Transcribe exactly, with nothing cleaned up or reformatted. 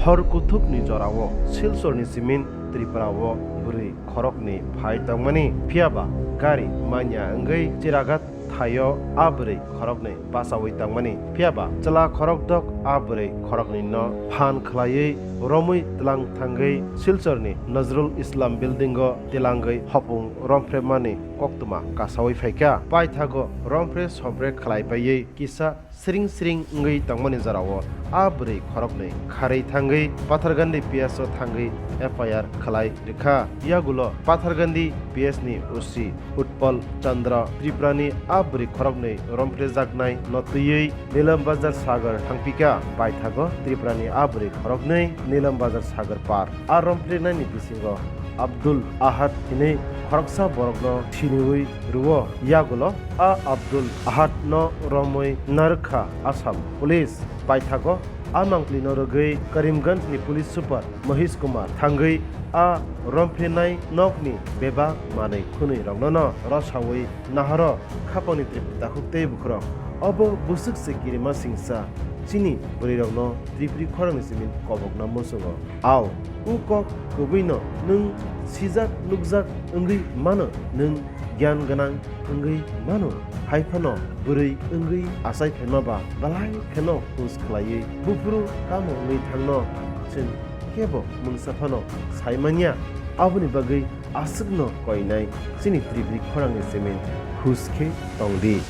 Hor kuthukni jorao Silchorni simin Tripurao bwrwi khoroknwi phai tongmani, phiyaba gari manya wngwi Chiragat thaio a bwrwi khoroknwi bachaui tongmani, phiyaba chwla khorokdok a bwrwi khoroknwino phan khlaiwi romwi tlang thangwi Silchorni Nazrul Islam buildingo tilangwi hopung romphrebmani koktwma kasaui phaikha. Paithago romphre somphre khlai paiwi kisa sring sring wngwi tongmani jorao a bwrwi khoroknwi kharwi thangwi Pathargandi P S o thangwi F I R khlai rwkha. Yagulo Pathargandi P S ni O C Utpal Chandra Tripurani a bwrwi khoroknwi romphrejaknai no twiwi Nilam Bazar Sagar thangpikha. Paithago Tripurani a bwrwi khoroknwi Nilam Bazar Sagar par. A romphrenani bisingo Abdul Ahad hinwi khoroksa borokno siniui rwo. Yagulo a Abdul Ahad no romwi narwkha Assam Police. Paithago a mangpli no rwgwi Karimganj ni Police Super Mahesh Kumar thangwi a romphrenai nokni bebak manwi khwnwi rokno no rosaui naharo khapangni trip takhuk tei bukhurok. Obo bwswk se kirima singsa chini bwrwi rokno Tripuri khorangni simin kobokna muchungo. Ao, o kok kwbwino nwng sijak nukjak wngwi mano, nwng giyan gwnang wngwi mano, hai phano bwrwi wngwi achai phaima ba belai kheno hus khlaiwi buphuru tamo wngwi thangno chwng kebo mungsa phano sai manya. Aboni bagwi aswkno koinai chini Tripuri khorangni simin hus khe tong di.